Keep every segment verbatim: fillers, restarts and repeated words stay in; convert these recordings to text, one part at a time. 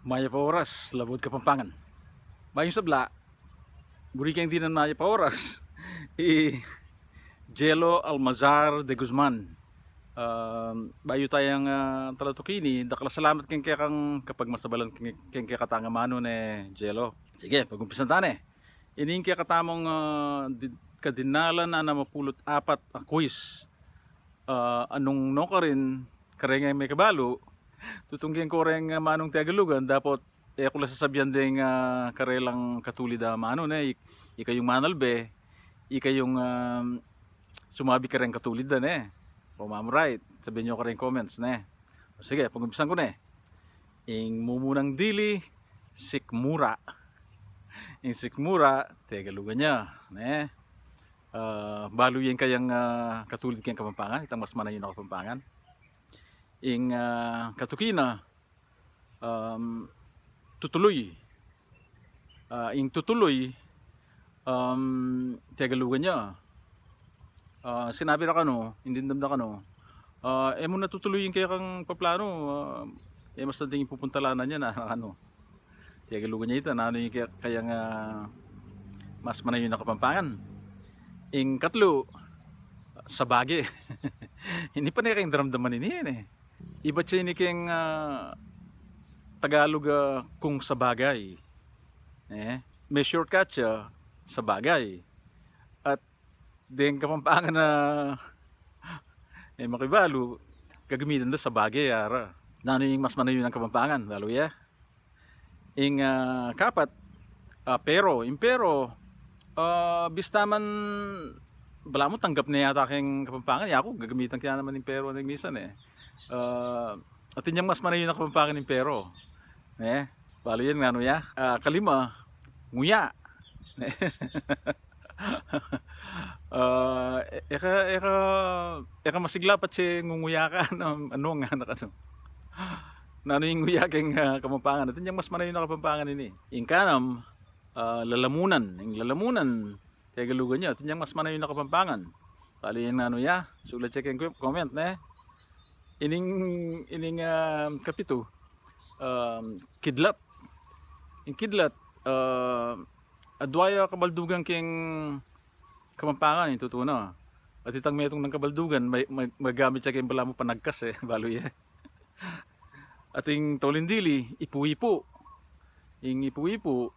Mayap a oras, Labuad Kapampangan. Bayu ing sabla, buri keng dinan mayap a oras, i Jello Almazar de Guzman. Ah, bayu tayang, ah, talatuki ini, dakal a salamat keng kekang kapagmasabalan keng, keng kekatang amanu ne, Jello. Sige, pagumpisan ta ne. Ini ing kekatamung, ah, di-, kadinalan anam a pulu't apat a quiz. Ah, nung nukarin, kareng e makabalu, tutungking ko reng amanung Tegalugan, dapot e ku la sasabian deng, ah, karelang katulid a amanu ne, ik-, ikayung manalbe, ikayung, ah, sumabi kareng katulid da ne. O, ma'am, right, sabian yu kareng comments ne. O, sige, pagumpisan ku ne. Ing mumunang dili, sikmura. Ing sikmura, Tegalugan ya, ne? Ah, balu ye ing kayang, ah, katulid keng Kapampangan, itang mas manayun a Kapampangan. Ing, ah, katuki na, um, tutuluy. Ah, ing tutuluy, um, Tegalugan ya. Ah, sinabi da kanu, ing dimdam da kanu, ah, e mu na tutuluy ing kekang paplanu, ah, e mas tanting ing pupuntalanan ya na, kanu. Tegalugan ya ita, nanu ing ke-, kayang, ah, mas manayun a Kapampangan. Ing katlu, sabage. Ini pane keng daramdaman ini, ne. Ibat ya ini keng, ah, Tagalog, ah, kung sabagay. Ne? May shortcut ya, sabagay. At deng Kapampangan na e makibalu, gagamitan da sabage, ara. Nanu ing mas manayun a Kapampangan, balu ye? Ing, ah, kapat, ah, pero. Ing pero, ah, bista man, balamu tanggap ne yata keng Kapampangan, yaku, gagamitan ke naman ing pero ne misan e. Ah, atin yang mas manayun a Kapampangan ing pero. Ne? Balu ye nung nanu ya? Ah, kalima, nguya. Ne? Ah, e-, e ka, e ka, e ka masigla patse ngunguya ka, anu, anu nga, anu, anu. Nanu ing nguya keng, ah, Kapampangan? Atin yang mas manayun a Kapampangan ini. Ing kanam, ah, lalamunan. Ing lalamunan, Tegalugan ya, atin yang mas manayun a Kapampangan? Balu ye nung nanu ya? Sulat ye keng comment, ne? Ining, ining, ah, kapitu, um, kidlat. Ing kidlat, ah, adwa ya kabaldugan keng Kapampangan, ing tutu na. At itang metung nang kabaldugan, may, may, magamit ya keng balamu panagkas e, balu ye. Ating tolin dili, ipu-ipu. Ing ipu-ipu,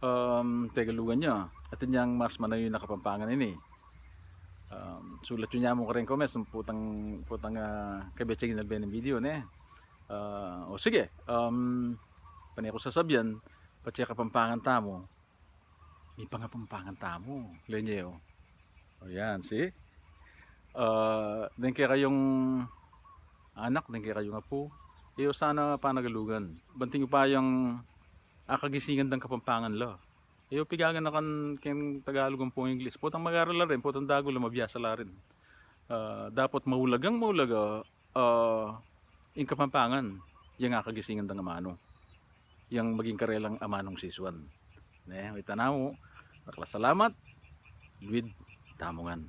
um, Tegalugan ya. Atin yang mas manayun a Kapampangan ini? Um, sulat yu ne mu kareng comments nung potang, potang, ah, kabetsa ing albe ning video, ne? Ah, o sige, um, pane ku sasabian, patse Kapampangan tamu, mipangapampangan tamu. Lawen ye, o. O yan, see? Ah, deng kekayung anak, deng kekayung apu, e yu sana panagalugan. Banting yu pa yang akagisingan dang Kapampangan la. E yu pigaganakan keng Tagalog ampong Ingles. Potang mag-aral la rin, potang dagul la, mabiasa la rin. Ah, dapot maulagang maulaga, ah, ing Kapampangan, yang akagisingan dang amanu, yang maging karelang amanung sisuan. Ne, ita na mu, dakal a salamat, luid tamu ngan.